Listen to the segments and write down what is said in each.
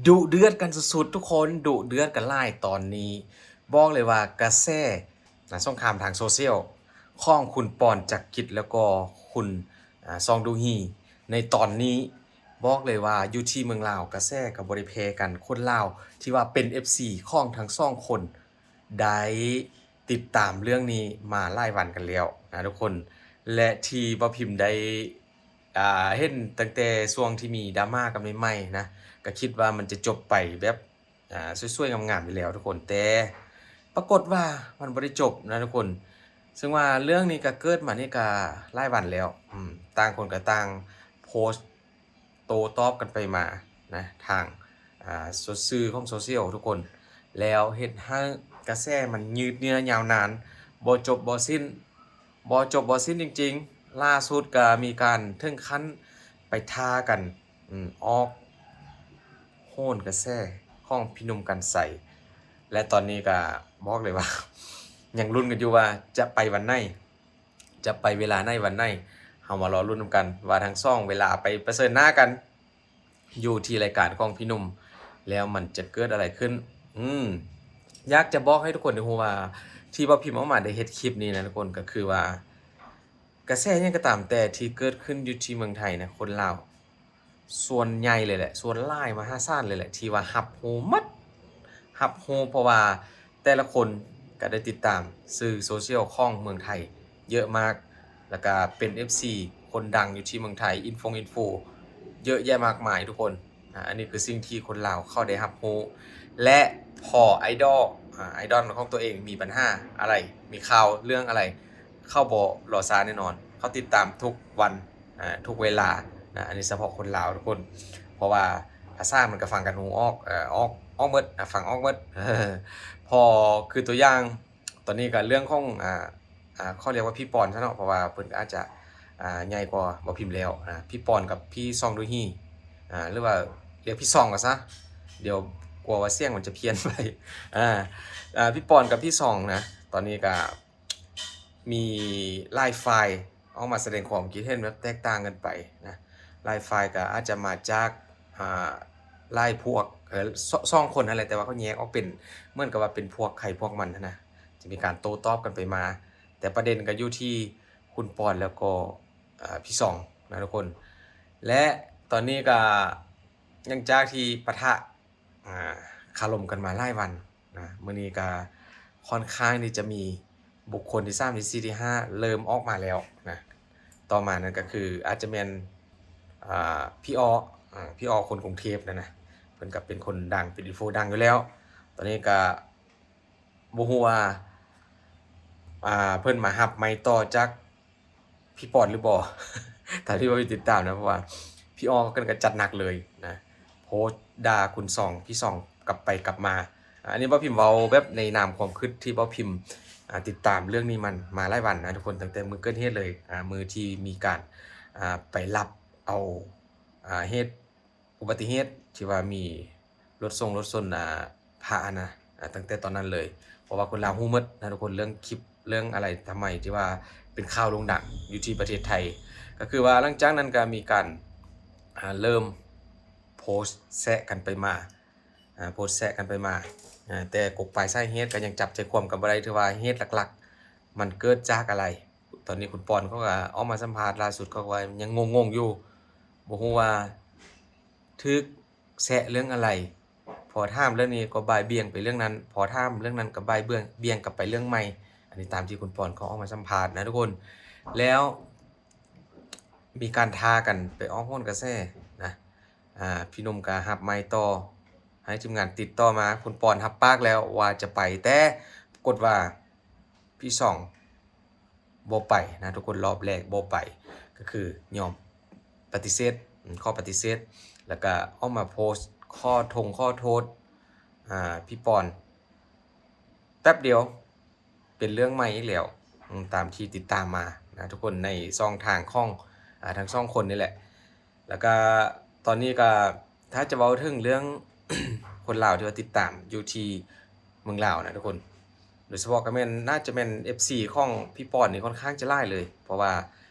ດຸເດືອດກັນສຸດໆ ທຸກຄົນ ດຸເດືອດກັນຫຼາຍຕອນນີ້. ບອກເລີຍວ່າກະແສນະ ສົງຄາມທາງໂຊຊຽວຂອງຄຸນ ປອນ ຈັກກິດ ແລ້ວກໍຄຸນ ອາ ຊອງດູຮີ ໃນຕອນນີ້ ບອກເລີຍວ່າຢູ່ທີ່ເມືອງລາວ ກະແສກໍບໍ່ໄດ້ແພ້ກັນ. ຄົນລາວທີ່ວ່າເປັນເອັຟຊີຂອງທັງສອງຄົນ ໄດ້ຕິດຕາມເລື່ອງນີ້ມາຫຼາຍວັນກັນແລ້ວນະທຸກຄົນ ແລະ ທີ່ບ່າວພິມໄດ້ ອ່າ ເຫັນຕັ້ງແຕ່ຊ່ວງທີ່ມີດຣາມາກັນໃໝ່ໆນະ ກໍຄິດວ່າມັນຈະຈົບໄປແບບ ອ່າ ສວຍໆງາມໆຢູ່ແລ້ວທຸກຄົນ ແຕ່ປາກົດວ່າມັນບໍ່ໄດ້ຈົບນະທຸກຄົນ. ເຊິ່ງວ່າເລື່ອງນີ້ກໍເກີດມານີ້ກໍຫຼາຍວັນແລ້ວ ອືມ ຕ່າງຄົນກໍຕ່າງໂພສໂຕ້ຕອບກັນໄປມານະ ທາງ ອ່າ ສື່ຂອງໂຊຊຽວທຸກຄົນ ແລ້ວເຮັດໃຫ້ກະແສມັນຍືດເຍື້ອຍາວນານ ບໍ່ຈົບບໍ່ສິ້ນ ບໍ່ຈົບບໍ່ສິ້ນຈິງໆ. ລ່າສຸດກໍມີການເຖິງຂັ້ນໄປທ້າກັນ ອືມ ອອກໂຫນກະແສຂອງພີ່ໜຸ່ມ ກັນໄຊ ແລະ ຕອນນີ້ກໍບອກເລີຍວ່າ ຍັງລຸ້ນກັນຢູ່ວ່າຈະໄປວັນໃດ ຈະໄປເວລາໃດວັນໃດ ເຮົາມາລໍລຸ້ນນຳກັນວ່າທັງສອງເວລາໄປປະເຊີນໜ້າກັນ ຢູ່ທີ່ລາຍການຂອງພີ່ໜຸ່ມ ແລ້ວມັນຈະເກີດອະໄລຂຶ້ນ. ອືມ ຢາກຈະບອກໃຫ້ທຸກຄົນໄດ້ຮູ້ວ່າ ທີ່ບ່າວພິມເອົາມາໄດ້ເຮັດຄລິບນີ້ນະທຸກຄົນ ກໍຄືວ່າ ກະແສຫຍັງກໍຕາມແຕ່ທີ່ເກີດຂຶ້ນຢູ່ທີ່ເມືອງໄທນະ ຄົນລາວສ່ວນໃຫຍ່ເລີຍແຫຼະ ສ່ວນຫຼາຍມະຫາສານເລີຍແຫຼະ ທີ່ວ່າຮັບຮູ້ໝົດ ຮັບຮູ້ ເພາະວ່າແຕ່ລະຄົນກໍໄດ້ຕິດຕາມສື່ໂຊຊຽວຂອງເມືອງໄທເຍອະມາກ ແລ້ວກໍເປັນເອັຟຊີຄົນດັງຢູ່ທີ່ເມືອງໄທ ອິນຟົງອິນຟູເຍອະແຍະມາກມາຍທຸກຄົນ. ອາ ອັນນີ້ຄືສິ່ງທີ່ຄົນລາວເຂົາໄດ້ຮັບຮູ້ ແລະ ພໍໄອດອລ ອາ ໄອດອລຂອງຕົວເອງມີບັນຫາອະໄລ ມີຂ່າວເລື່ອງອະໄລ ເຂົາບໍ່ລໍຊ້າແນ່ນອນ ເຂົາຕິດຕາມທຸກວັນ ອາ ທຸກເວລານະ. ອັນນີ້ສະເພາະຄົນລາວທຸກຄົນ ເພາະວ່າພາສາມັນກໍຟັງກັນຮູ້ອອກ ເອີ ອອກ ອອກໝົດ ອາ ຟັງອອກໝົດ. ພໍຄືຕົວຢ່າງ ຕອນນີ້ກໍເລື່ອງຂອງ ອາ ອາ ຂໍຮຽກວ່າພີ່ປອນຊະເນາະ ເພາະວ່າເພິ່ນກໍອາດຈະ ອາ ໃຫຍ່ກວ່າບ່າວພິມແລ້ວນະ ພີ່ປອນກັບພີ່ຊອງດູຮີ ອາ ຫຼືວ່າຮຽກພີ່ຊອງກໍຊະ ດຽວກົວວ່າສຽງມັນຈະພຽນໄປ. ອາ ອາ ພີ່ປອນກັບພີ່ຊອງນະ ຕອນນີ້ກໍມີຫຼາຍຝ່າຍອອກມາສະແດງຄວາມຄິດເຫັນແບບແຕກຕ່າງກັນໄປນະ ຫຼາຍຝ່າຍກໍອາດຈະມາຈາກ ອາ ຫຼາຍພວກ ເອີ ສ- ສອງຄົນຫັ້ນແຫຼະ ແຕ່ວ່າເຂົາແຍກອອກເປັນ ເໝືອນກັບວ່າເປັນພວກໃຜພວກມັນຫັ້ນນະ ຈະມີການໂຕ້ຕອບກັນໄປມາ ແຕ່ປະເດັນກໍຢູ່ທີ່ຄຸນປອນ ແລ້ວກໍ ອາ ພີ່ຊອງນະທຸກຄົນ. ແລະ ຕອນນີ້ກໍ ຫຼັງຈາກທີ່ປະທະ ອາ ຄາລົມກັນມາຫຼາຍວັນນະ ມື້ນີ້ກໍຄ່ອນຂ້າງທີ່ຈະມີບຸກຄົນທີສາມ ທີສີ່ ທີຫ້າ ເລີ່ມອອກມາແລ້ວນະ. ຕໍ່ມານັ້ນກໍຄືອາດຈະແມ່ນ ອາ ພີ່ອໍ ອາ ພີ່ອໍຄົນກຸງເທບນັ້ນນະ ເພິ່ນກໍເປັນຄົນດັງ ເປັນອິນຟລູເອັນເຊີດັງຢູ່ແລ້ວ. ຕອນນີ້ກໍ ບໍ່ຮູ້ວ່າ ອ່າ ເພິ່ນມາຮັບໄມຕໍ່ຈາກພີ່ປອນຫຼືບໍ່ ຕາມທີ່ບ່າວພິມຕິດຕາມນະ ເພາະວ່າພີ່ອໍເພິ່ນກໍຈັດໜັກເລີຍນະ ໂພສດ່າຄຸນຊອງ ພີ່ຊອງກັບໄປກັບມາ. ອັນນີ້ບ່າວພິມເວົ້າແບບໃນນາມຄວາມຄິດທີ່ບ່າວພິມ ອ່າ ຕິດຕາມເລື່ອງນີ້ມັນມາຫຼາຍວັນນະທຸກຄົນ ຕັ້ງແຕ່ມື້ເກີດເຫດເລີຍ ອ່າ ມື້ທີ່ມີການ ອ່າ ໄປລັບເອົາ ອ່າ ເຫດ ອຸບັດຕິເຫດທີ່ວ່າມີລົດຊົງລົດຊົນ ອ່າ ພະຫັ້ນນະ ອ່າ ຕັ້ງແຕ່ຕອນນັ້ນເລີຍ ເພາະວ່າຄົນລາວຮູ້ໝົດນະທຸກຄົນ ເລື່ອງຄລິບ ເລື່ອງອະໄລທຳໄມທີ່ວ່າເປັນຂ່າວໂດ່ງດັງຢູ່ທີ່ປະເທດໄທ ກໍຄືວ່າຫຼັງຈາກນັ້ນກໍມີການ ອ່າ ເລີ່ມໂພສແຊະກັນໄປມາ ອ່າ ໂພສແຊະກັນໄປມາ ອ່າ ແຕ່ກົກປາຍສາຍເຫດກໍຍັງຈັບໃຈຄວາມກັນບໍ່ໄດ້ ຖືວ່າເຫດຫຼັກໆມັນເກີດຈາກອະໄລ. ຕອນນີ້ຄຸນປອນເຂົາກໍອອກມາສຳພາດລ່າສຸດ ເຂົາກໍວ່າຍັງງົງໆຢູ່ ບໍ່ຮູ້ວ່າຖືກແຊະເລື່ອງອະໄລ ພໍຖາມເລື່ອງນີ້ກໍບ່າຍບ່ຽງໄປເລື່ອງນັ້ນ ພໍຖາມເລື່ອງນັ້ນກໍບ່າຍບ່ຽງ ບ່ຽງກັບໄປເລື່ອງໃໝ່. ອັນນີ້ຕາມທີ່ຄຸນປອນເຂົາອອກມາສຳພາດນະທຸກຄົນ ແລ້ວມີການທ້າກັນໄປອອກໂຫນກະແສນະ ອ່າ ພີ່ໜຸ່ມກໍຮັບໄມຕໍ່ ໃຫ້ທີມງານຕິດຕໍ່ມາ ຄຸນປອນຮັບປາກແລ້ວວ່າຈະໄປ ແຕ່ປາກົດວ່າພີ່ຊອງ ບໍ່ໄປນະທຸກຄົນ ຮອບແລກບໍ່ໄປ ກໍຄືຍອມປະຕິເສດ ອືມ ຂໍປະຕິເສດ ແລ້ວກໍອອກມາໂພສຂໍທົງຂໍໂທດ ອ່າ ພີ່ປອນ ແປັບດຽວເປັນເລື່ອງໃໝ່ອີກແລ້ວ ອືມ ຕາມທີ່ຕິດຕາມມານະທຸກຄົນ ໃນຊ່ອງທາງຂອງ ອ່າ ທັງສອງຄົນນີ້ແຫຼະ. ແລ້ວກະຕອນນີ້ກະ ຖ້າຈະເວົ້າເຖິງເລື່ອງຄົນລາວທີ່ວ່າຕິດຕາມຢູ່ທີ່ເມືອງລາວນະທຸກຄົນ ໂດຍສະເພາະກະແມ່ນ ໜ້າຈະແມ່ນເອັຟຊີຂອງພີ່ປອນນີ້ຄ່ອນຂ້າງຈະຫຼາຍເລີຍ ເພາະວ່າ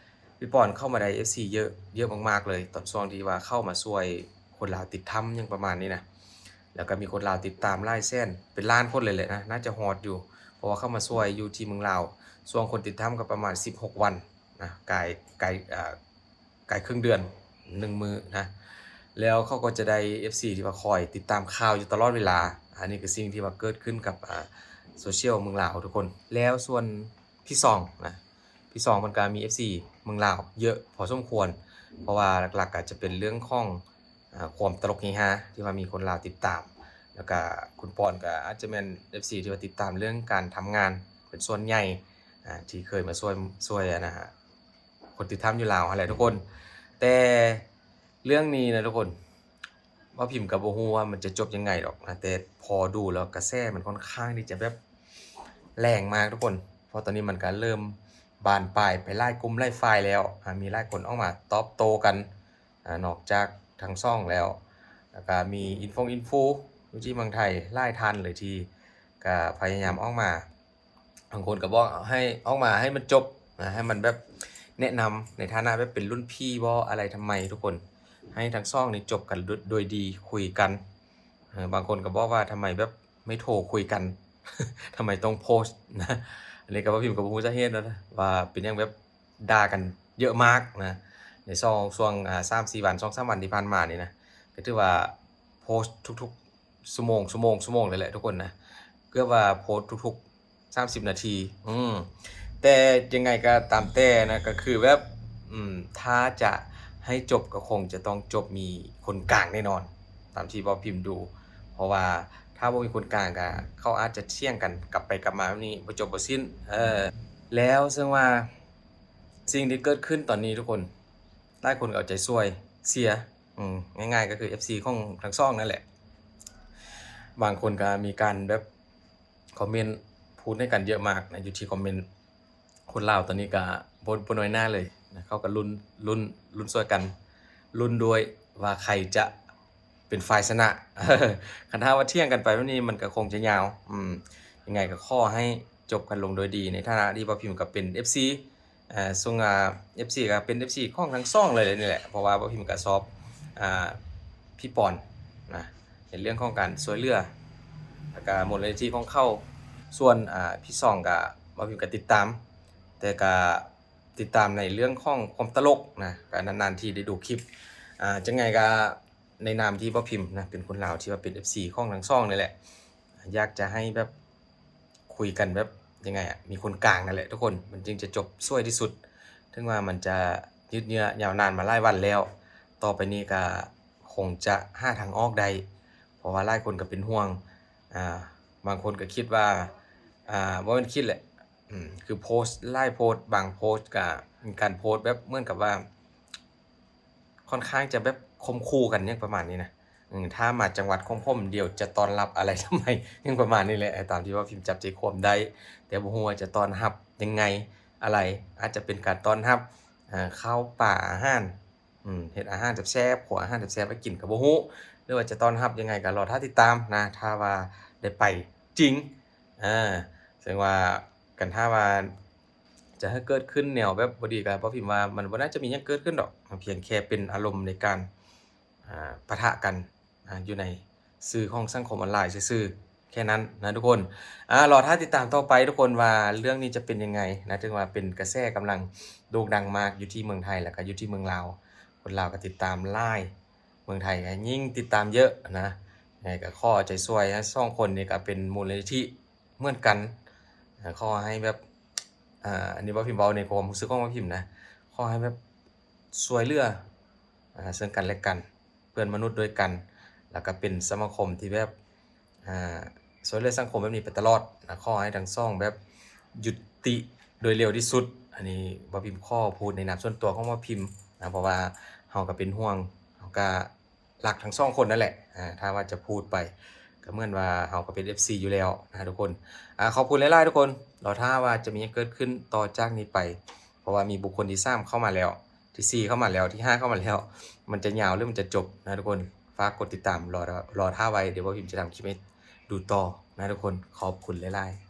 ພີ່ປອນເຂົ້າມາໄດ້ເອັຟຊີເຍອະ ເຍອະມາກໆເລີຍ ຕອນຊ່ວງທີ່ວ່າເຂົ້າມາຊ່ວຍຄົນລາວຕິດຖ້ຳຫຍັງປະມານນີ້ນະ. ແລ້ວກໍມີຄົນລາວຕິດຕາມຫຼາຍແສນ ເປັນລ້ານຄົນເລີຍແຫຼະນະ ໜ້າຈະຮອດຢູ່ ເພາະວ່າເຂົາມາຊ່ວຍຢູ່ທີ່ເມືອງລາວ ຊ່ວງຄົນຕິດຕາມກໍປະມານສິບຫົກວັນນະ ກາຍ ກາຍ ເອີ ກາຍເຄິ່ງເດືອນ ໜຶ່ງມື້ນະ ແລ້ວເຂົາກໍຈະໄດ້ເອັຟຊີທີ່ວ່າຄອຍຕິດຕາມຂ່າວຢູ່ຕະຫຼອດເວລາ. ອັນນີ້ຄືສິ່ງທີ່ວ່າເກີດຂຶ້ນກັບ ອາ ໂຊຊຽວເມືອງລາວທຸກຄົນ. ແລ້ວສ່ວນພີ່ສອງນະ ພີ່ສອງເພິ່ນກໍມີເອັຟຊີເມືອງລາວເຍອະພໍສົມຄວນ ເພາະວ່າຫຼັກໆກໍຈະເປັນເລື່ອງຂອງ ອາ ຄວາມຕະຫຼົກເຮຮາ ທີ່ວ່າມີຄົນລາວຕິດຕາມ ແລ້ວກໍຄຸນປອນກໍອາດຈະແມ່ນເອັຟຊີທີ່ວ່າຕິດຕາມເລື່ອງການທຳງານເປັນສ່ວນໃຫຍ່ ອາ ທີ່ເຄີຍມາຊ່ວຍ ຊ່ວຍ ອັນນະ ຄົນຕິດຕາມຢູ່ລາວຫັ້ນແຫຼະທຸກຄົນ. ແຕ່ເລື່ອງນີ້ນະທຸກຄົນ ເວົ້າພິມກໍບໍ່ຮູ້ວ່າມັນຈະຈົບຍັງໄງດອກນະ ແຕ່ພໍດູແລ້ວກະແສມັນຂ້ອນຂ້າງທີ່ຈະແບບແຮງມາກທຸກຄົນ ເພາະຕອນນີ້ມັນກໍເລີ່ມບານປາຍໄປຫຼາຍກຸ່ມຫຼາຍຝ່າຍແລ້ວ ອາ ມີຫຼາຍຄົນອອກມາຕອບໂຕ້ກັນ ອາ ນອກຈາກທັງສອງແລ້ວ ແລ້ວກໍມີອິນຟົງອິນຟູຢູ່ທີ່ເມືອງໄທຫຼາຍທ່ານເລີຍ ທີ່ກໍພະຍາຍາມອອກມາ ບາງຄົນກໍບອກໃຫ້ອອກມາໃຫ້ມັນຈົບນະ ໃຫ້ມັນແບບແນະນຳໃນຖານະແບບເປັນລຸ້ນພີ່ບໍ ອະໄລທຳໄມທຸກຄົນ ໃຫ້ທັງສອງນີ້ຈົບກັນໂດຍ ໂດຍດີ ຄຸຍກັນ. ເອີ ບາງຄົນກໍບອກວ່າ ທຳໄມແບບໄມ່ໂທຄຸຍກັນ ທຳໄມຕ້ອງໂພສນະ. ອັນນີ້ກໍເວົ້າພິມກໍບໍ່ຮູ້ສາເຫດນະ ວ່າເປັນຫຍັງແບບດ່າກັນເຍອະມາກນະ ໃນຊ່ວງ ຊ່ວງ ອາ ສາມສີ່ວັນ ສອງສາມວັນທີ່ຜ່ານມານີ້ນະ ກໍຖືວ່າໂພສທຸກໆ ຊົ່ວໂມງ ຊົ່ວໂມງ ຊົ່ວໂມງເລີຍແຫຼະທຸກຄົນນະ ເກືອບວ່າໂພສທຸກໆສາມສິບນາທີ. ອືມ ແຕ່ຍັງໄງກໍຕາມແຕ່ນະ ກໍຄືແບບ ອືມ ຖ້າຈະໃຫ້ຈົບກໍຄົງຈະຕ້ອງຈົບມີຄົນກາງແນ່ນອນ ຕາມທີ່ເວົ້າພິມດູ ເພາະວ່າຖ້າບໍ່ມີຄົນກາງກໍເຂົາອາດຈະຖຽງກັນກັບໄປກັບມາແບບນີ້ບໍ່ຈົບບໍ່ສິ້ນ. ເອີ ແລ້ວເຊິ່ງວ່າສິ່ງທີ່ເກີດຂຶ້ນຕອນນີ້ທຸກຄົນ ຫຼາຍຄົນກໍເອົາໃຈຊ່ວຍເຊຍ ອືມ ງ່າຍໆກໍຄືເອັຟຊີຂອງທັງສອງນັ້ນແຫຼະ ບາງຄົນກໍມີການແບບຄອມເມັນພູດໃຫ້ກັນເຍອະມາກນະ ຢູ່ທີ່ຄອມເມັນ. ຄົນລາວຕອນນີ້ກໍບໍ່ ບໍ່ນ້ອຍໜ້າເລີຍນະ ເຂົາກໍລຸ້ນ ລຸ້ນ ລຸ້ນຊ່ວຍກັນ ລຸ້ນດ້ວຍວ່າໃຜຈະເປັນຝ່າຍຊະນະ. ຄັນຖ້າວ່າຖຽງກັນໄປແບບນີ້ມັນກໍຄົງຈະຍາວ. ອືມ ຍັງໄງກໍຂໍໃຫ້ຈົບກັນລົງໂດຍດີ ໃນຖານະທີ່ເວົ້າພິມກໍເປັນເອັຟຊີ ເອີ ເຊິ່ງວ່າເອັຟຊີກໍເປັນເອັຟຊີຂອງທັງສອງເລີຍນີ້ແຫຼະ ເພາະວ່າເວົ້າພິມກໍຊອບ ອາ ພີ່ປອນນະ ໃນເລື່ອງຂອງການຊ່ວຍເຫຼືອ ແລ້ວກໍມູນນິທິຂອງເຂົາ. ສ່ວນ ອາ ພີ່ສອງກໍເວົ້າພິມກໍຕິດຕາມ ແຕ່ກໍຕິດຕາມໃນເລື່ອງຂອງຄວາມຕະຫຼົກນະ ກໍນານໆທີໄດ້ດູຄລິບ. ອາ ຈັ່ງໃດກໍໃນນາມທີ່ເວົ້າພິມນະ ເປັນຄົນລາວທີ່ວ່າເປັນເອັຟຊີຂອງທັງສອງນີ້ແຫຼະ ຢາກຈະໃຫ້ແບບ ຄຸຍກັນແບບ ຍັງໄງອະ ມີຄົນກາງນັ້ນແຫຼະທຸກຄົນ ມັນຈຶ່ງຈະຈົບສວຍທີ່ສຸດ. ເຖິງວ່າມັນຈະຍືດເຍື້ອຍາວນານມາຫຼາຍວັນແລ້ວ ຕໍ່ໄປນີ້ກໍຄົງຈະຫາທາງອອກໄດ້ ເພາະວ່າຫຼາຍຄົນກໍເປັນຫ່ວງ ອາ ບາງຄົນກໍຄິດວ່າ ອາ ບໍ່ແມ່ນຄິດແຫຼະ ອືມ ຄືໂພສຫຼາຍໂພສ ບາງໂພສກໍມີການໂພສແບບເໝືອນກັບວ່າ ຂ້ອນຂ້າງຈະແບບຂົ່ມຂູ່ກັນຫຍັງປະມານນີ້ນະ. ອືມ ຖ້າມາຈັງຫວັດຂອງຜົມ ດຽວຈະຕ້ອນຮັບອະໄລທຳໄມ ຫຍັງປະມານນີ້ແຫຼະ ຕາມທີ່ວ່າພິມຈັບໃຈຄວາມໄດ້ ແຕ່ບໍ່ຮູ້ວ່າຈະຕ້ອນຮັບຍັງໄງ ອະໄລ ອາດຈະເປັນການຕ້ອນຮັບ ເອີ ເຂົ້າປາອາຫານ ອືມ ເຮັດອາຫານແຊບໆ ຄົວອາຫານແຊບໆໄວ້ກິນກໍບໍ່ຮູ້ ຫຼືວ່າຈະຕ້ອນຮັບຍັງໄງກໍລໍຖ້າຕິດຕາມນະ ຖ້າວ່າໄດ້ໄປຈິງ. ເຊິ່ງວ່າ ຄັນຖ້າວ່າ ຈະໃຫ້ເກີດຂຶ້ນແນວແບບບໍ່ດີ ກໍເວົ້າພິມວ່າມັນບໍ່ໜ້າຈະມີຫຍັງເກີດຂຶ້ນດອກ ພຽງແຄ່ເປັນອາລົມໃນການ ອາ ປະທະກັນ ອາ ຢູ່ໃນສື່ຂອງສັງຄົມອອນລາຍຊື່ໆ ແຄ່ນັ້ນນະທຸກຄົນ. ອາ ລໍຖ້າຕິດຕາມຕໍ່ໄປທຸກຄົນວ່າເລື່ອງນີ້ຈະເປັນຍັງໄງນະ ເຖິງວ່າເປັນກະແສກຳລັງໂດ່ງດັງມາກຢູ່ທີ່ເມືອງໄທ ແລ້ວກໍຢູ່ທີ່ເມືອງລາວ ຄົນລາວກໍຕິດຕາມຫຼາຍ ເມືອງໄທກໍຍິ່ງຕິດຕາມເຍອະນະ. ຍັງໄງກໍຂໍເອົາໃຈຊ່ວຍ ທັງສອງຄົນນີ້ກໍເປັນມູນນິທິເໝືອນກັນ ຂໍໃຫ້ແບບ ອາ ອັນນີ້ເວົ້າພິມເວົ້າໃນຄວາມຮູ້ສຶກຂອງເວົ້າພິມນະ ຂໍໃຫ້ແບບຊ່ວຍເຫຼືອ ອາ ເຊິ່ງກັນແລະກັນ ເພື່ອນມະນຸດດ້ວຍກັນ ແລ້ວກໍເປັນສະມາຄົມທີ່ແບບ ອາ ຊ່ວຍເຫຼືອສັງຄົມແບບນີ້ໄປຕະຫຼອດນະ. ຂໍໃຫ້ທັງສອງແບບຢຸດຕິໂດຍເລັວທີ່ສຸດ. ອັນນີ້ເວົ້າພິມຂໍພູດໃນນາມສ່ວນຕົວຂອງເວົ້າພິມນະ ເພາະວ່າເຮົາກໍເປັນຫ່ວງ ເຮົາກໍ ລັກທັງສອງຄົນນັ້ນແຫຼະ ອາ ຖ້າວ່າຈະພູດໄປ ກໍເໝືອນວ່າເຮົາກໍເປັນເອັຟຊີຢູ່ແລ້ວນະທຸກຄົນ. ອາ ຂອບຄຸນຫຼາຍໆທຸກຄົນ ລໍຖ້າວ່າຈະມີຫຍັງເກີດຂຶ້ນຕໍ່ຈາກນີ້ໄປ ເພາະວ່າມີບຸກຄົນທີສາມເຂົ້າມາແລ້ວ ທີສີ່ເຂົ້າມາແລ້ວ ທີຫ້າເຂົ້າມາແລ້ວ ມັນຈະຍາວ ຫຼື ມັນຈະຈົບນະທຸກຄົນ. ຝາກກົດຕິດຕາມ ລໍ ລໍຖ້າໄວ້ ດຽວເວົ້າພິມຈະທຳຄລິບໃຫ້ດູຕໍ່ນະທຸກຄົນ. ຂອບຄຸນຫຼາຍໆ.